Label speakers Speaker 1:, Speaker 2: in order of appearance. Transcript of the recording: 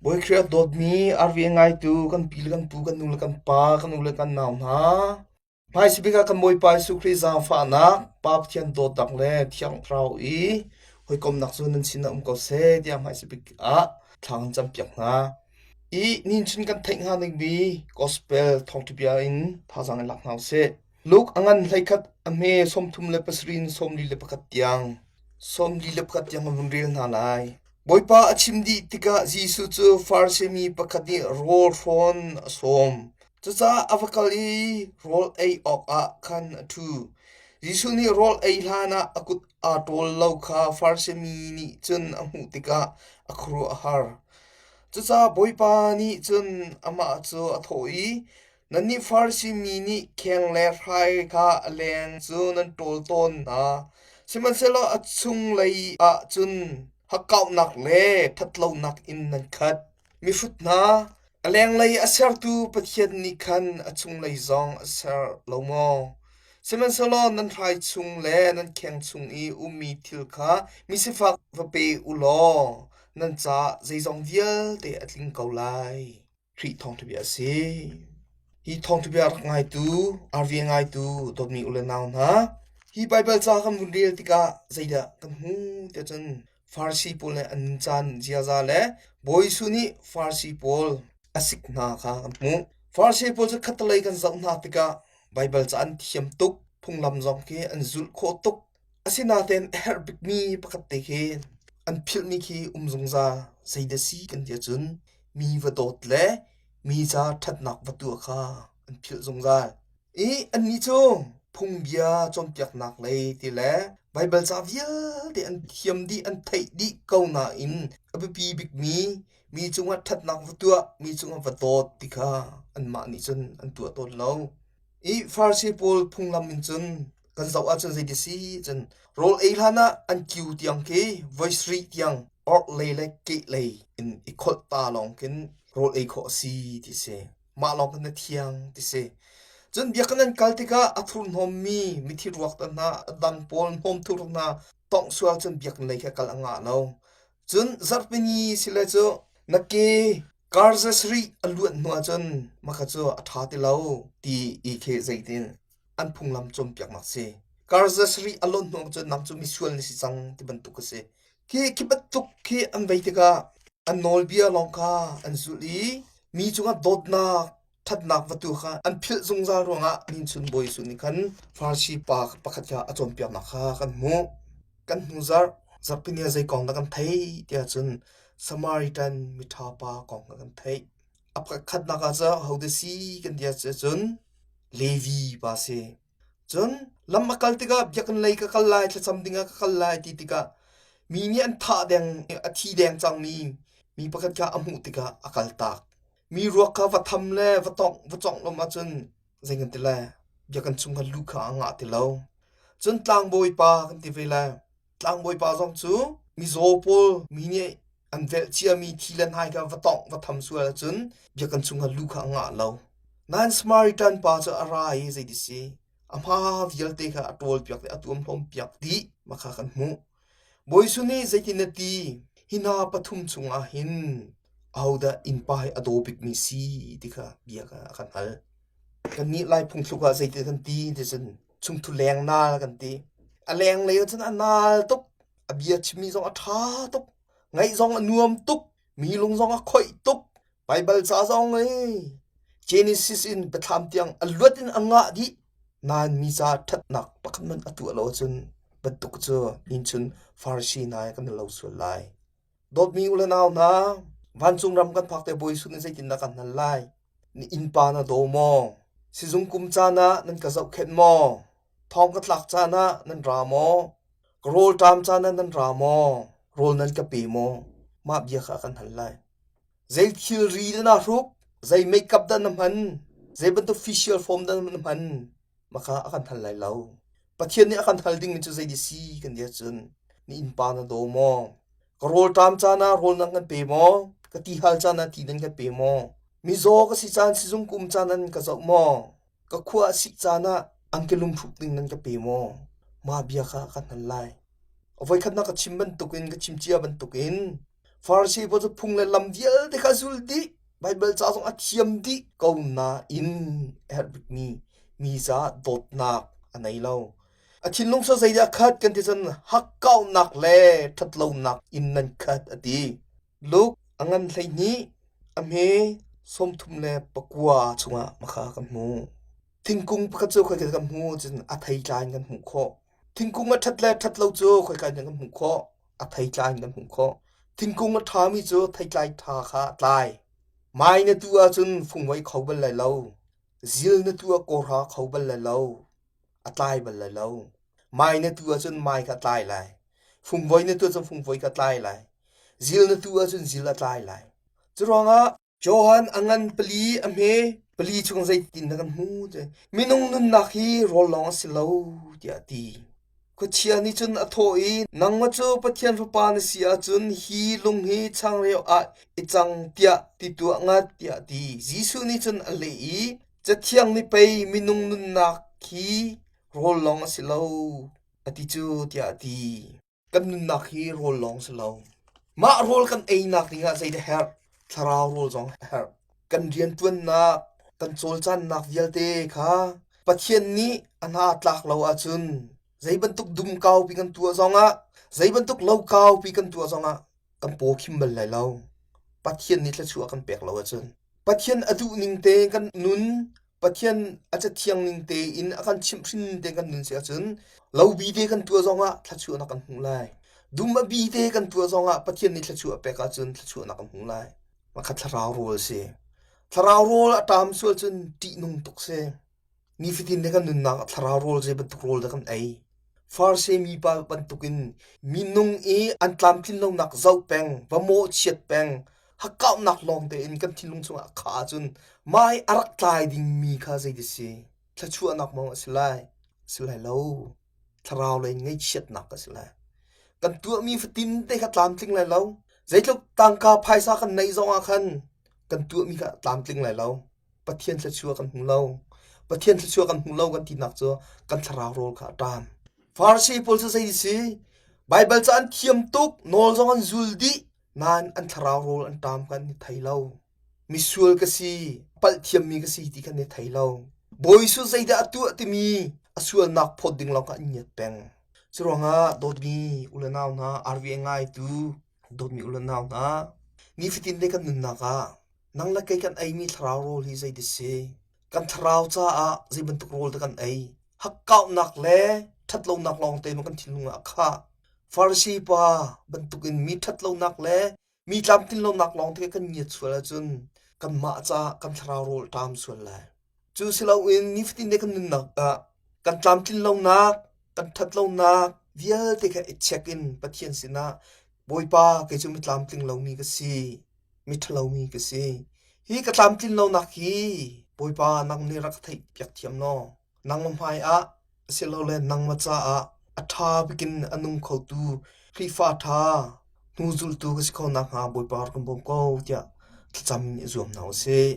Speaker 1: Bawi Khrih a dawtmi RV a ngaitu kan pi le kan pu, kan nu le kan pa, kan u le kan nau hna. Hmaisabik ah kan Bawipa Jesuh Khrih zaangfahnak, Pa Pathian dawtnak le Thiang Thlarau i hawikomhnak cu nan sinah um ko seh tiah hmaisabik ah thla kan campiak hna. I nihin kan theih hnga dingmi gospel thawngṭha in thazaang in lak hna usih. Luke a ngan 11 a hme 37 in 41 tiang 41 tiang kan vun rel hna lai. Bawipa a chim dih tikah Jesuh cu Farasi mi pakhat nih rawl hrawn a sawm. Cucaah a va kal i rawl ei awkah khan a ṭhu. Jesuh nih rawl ei hlanah a kut aa ṭawl lo kha Farasi mi nih cun a hmuh tikah a khuaruah a har. Cucaah Bawipa nih cun amah cu a thawh i, Nannih Farasi mi nih kheng le hrai kha a leng cu nan ṭawl tawn hna, sihmanhsehlaw a chunglei ah cun hakkauhnak le ṭhatlonak in nan khat. Mihrut hna, a lenglei a sertu Pathian nih khan a chunglei zong a ser lo maw? Sihmanhsehlaw nan hrai chung le nan kheng chung i ummi thil kha misifak va pe u law nan caah zeizong vialte a tling ko lai. Khrih thawngṭha bia a si. Hi thawngṭha bia rak ngaitu, RV ngaitu dawtmi u le nau hna, hi Baibal ca kan vun rel tikah zeidah kan hmu tiah cun Farasi pawl nih an caan ziaza le Bawi Jesuh nih Farasi pawl a sik hna kha kan hmuh. Farasi pawl cu khattelei kan zoh hna tikah Baibal ca an thiam tuk, phunglam zong khi an zulh khawh tuk. Asinain a herh bikmi pakhat te khi an philhmi khi um zungzal. Zeidah si kan ti ahcun mi va dawt le mi ca ṭhatnak va tuah kha an philh zungzal. I annih cu phungbia cawnpiaknak lei ti le Baibal ca vialte an thiam dih, an theih dih ko nain a biapi bikmi mi cungah ṭhatnak va tuah, mi cungah va dawt ti kha anmah nih cun an tuah tawn lo. I Farasi pawl phunglam in cun kan zoh ahcun zeiti si cun rawl ei hlan ah an kiu tiang khi voi sarih tiang orhlei le kehlei in i kholh ta lawng khin rawl ei khawh a si ti si. Mah lawng khin na thiang ti si. Cun biakinn an kal tikah a thurhnawmmi mithi ruak te hna, a dang pawl hnawmthur hna tongh sual cun biakinn lei kha kal a ngah lo. Cun zarhpini sile cu na ke karza sarih a luat hnu ahcun maka cu a ṭha ti lo ti i khi zeitin an phunglam cawnpiaknak si. Karza sarih a lawnh hnu ahcun nang cu misual na si cang ti bantuk a si. Khi khi bantuk khi an vei tikah an nawlbia lawng kha an zulh i mi cungah dawtnak ṭhatnak va tu kha an philh zungzal ruangah ninchun Bawi Jesuh nih khan Farasi pa pakhat kha a cawnpiaknak kha kan hmuh. Kan hnu zarh zarhpini ah zei kong dah kan theih tiah cun Samaritan miṭha pa kong kha kan theih. A pakhatnak ah cun hodah si kan ti ahcun Levi pa si. Cun lam a kal tikah biakinn lei ka kal lai, thlacam dingah ka kal lai ti tikah mi nih an thah deng, a thi deng cangmi mi pakhat kha a hmuh tikah a kaltak. Mi ruak kha va tham le va tongh, va congh lom ahcun zei kan ti lai, biakinn chung kha luh kha a ngah ti lo. Cun tlangbawi pa kan ti ve lai. Tlangbawi pa zong cu mizaw pawl mi nih an velh ciami thi le hnai kha va tongh va tham sual ahcun biakinn chung kha luh kha a ngah lo. Nain Samaritan pa cu a ra i zeiti si a hma vialte kha a ṭawlpiak i a tuamhlawmpiak dih mah kha kan hmuh. Bawi Jesuh nih zeitin a ti? Hi hna pathum chungah hin ahodah innpa hi a daw bikmi si ti kha bia kha a kan hal. Kannih Lai phungthluk ah zeitin kan ti ti cun chungthu leng naal kan ti. A lenglei ah cun a naal tuk. A bia chimmi zong a ṭha tuk. Ngaih zong a nuam tuk. Mi lung zong a khoih tuk. Baibal ca zong ei Genesis in Biathlam tiang a luat in a ngah dih. Nain mi ca ṭhatnak pakhat hmanh a tuah lo ahcun bantuk cu ninchun Farasi hna he kan i lo sual lai. Dawtmi u le nau hna, vancung ram kan phak te Bawi Jesuh nih zeitindah kan hal lai? Na innpa na daw maw? Sizung kum caan ah nan ka zohkhenh maw? Thong ka tlak caan ah nan ra maw? Ka rawlṭam caan ah nan ra maw? Rawl nan ka pe maw? Mah bia kha kan hal lai. Zei thilri dah naa hruk? Zei makeup dah na hman? Zei bantuk facial foam dah na hman? Mah kha a kan hal lai lo. Pathian nih a kan hal dingmi cu zei si kan ti ahcun na innpa na daw maw? Ka rawlṭam caan ah rawl nan kan pe maw? Ka ti hal caan ah ti nan kan pe maw? Mizaw ka si caan sizung ka um caan nan ka zoh maw? Ka khua a sik caan ah angki lunghruk ding nan ka pe maw? Mah bia kha kan hal lai. A voikhatnak ka chim bantukin ka chim cia bantukin Farasi pawl cu phung le lam vialte kha zul dih. Baibal ca zong a thiam dih ko nain a herh bikmi mi caah dawtnak a nei lo. A thinlung cu zeidah khat kan ti cun hakkauhnak le ṭhatlonak in nan khat a ti. Luke a ngan 12 a hme 39 chungah makha kan hmu. Thingkung pakhat cu khoika kan hmu cun a theitlai in kan hmuh khawh. Thingkung a ṭhat le ṭhat lo cu khoika in kan hmuh khawh? A theitlai in kan hmuh khawh. Thingkung a ṭhami cu theitlai ṭha kha a tlai. Mai na tuh ahcun fungvoi kho bal lai lo. Zil na tuh ah kawhra kho bal lai lo. A tlai bal lai lo. Mai na tuh ahcun mai kha a tlai lai. Fungvoi na tuh ahcun fungvoi kha a tlai lai. Zil na tuh ahcun zil a tlai lai. Curuangah Johan a ngan pali a hme pali chung zeitin dah kan hmu ti minung nunnak hi rawl lawng a si lo tiah a ti. Khuachia nih cun a thawh i nangmah cu Pathian fapa na si ahcun hi lung hi changreu ah i cang tiah ti tuah ngat tiah a ti. Jesuh nih cun a leh i Cathiang nih pei minung nunnak hi rawl lawng a si lo a ti cu tiah a ti. Kan nunnak hi rawl lawng si lo. Mah rawl kan einak dingah zeidah herh? Thlarau rawl zong a herh. Kan rianṭuannak, kan cawlcannak vialte kha Pathian nih a hna a tlak lo ahcun zei bantuk dum kaupi kan tuah zongah, zei bantuk lo kaupi kan tuah zongah kan paw khim bal lai lo. Pathian nih thluachuah a kan pek lo ahcun. Pathian a duh ning tein kan nun, Pathian a cathiang ning tein a kan chimhhrin tein kan nun si ahcun lo bi te kan tuah zongah thluachuahnak kan hmuh lai. Dum a bi te kan tuah zongah Pathian nih thluachuah a pek ahcun thluachuahnak kan hmuh lai. Mah kha thlarau rawl a si. Thlarau rawl a ṭam sual cun ṭihnung tuk si. Nifatin te kan nunnak ah thlarau rawl zei bantuk rawl dah kan ei? Farasi mipa bantukin minung i an tlamtlin lonak zoh peng, va mawhchiat peng, hakkauhnak lawng tein kan thinlung chungah a khah ahcun mah i a rak tlai dingmi kha zeidah si? Thluachuahnak maw a si lai? A si lai lo. Thlarau lei ngaihchiatnak a si lai. Kan tuahmi fatin te kha tlamtling lai lo. Zeitluk tangka phaisa kan neih zongah khan kan tuahmi kha tlamtling lai lo. Pathian thluachuah kan hmu lo. Pathian thluachuah kan hmu lo kan tinak cu kan thlarau rawl kha a ṭam. Farasi pawl cu zei si? Baibal ca an thiam tuk, nawl zong an zul dih, nain an thlarau rawl an ṭam kan i thei lo. Misual ka si, palh thiammi ka si ti kan i thei lo. Bawi Jesuh zeidah a tuah timi a sualnak phawt ding lawng kha an ngiat peng. Curuangah dawtmi u le nau hna, RVA ngaitu dawtmi u le nau hna, nifatin te kan nunnak ah Nang le kei kan eimi thlarau rawl hi zeidah si? Kan thlarau caah zei bantuk rawl dah kan ei? Hakkauhnak le ṭhatlonak lawngte maw kan thinlung ah a khah? Farasi pa bantukin mi ṭhatlonak le mi tlamtlinlonak lawngte kan ngiat sual ahcun kanmah caah kan thlarau rawl a ṭam sual lai. Cu si loin nifatin te kan nunnak ah kan tlamtlinlonak, kan ṭhatlonak vialte kha i check in Pathian sinah Bawipa kei cu mi tlamtling lomi ka si. Miṭhalomi ka si. Hi ka tlamtlin lonak hi Bawipa nang nih rak ka theihpiak thiam law nangmah hmaiah asilole nangmah caah a ṭha bikin a nung khotu Khrihfa ṭha hnuzultu ka si kho nakhnga Bawipa rak kan bawm ko tiah thlacam in i zuam hna u sih.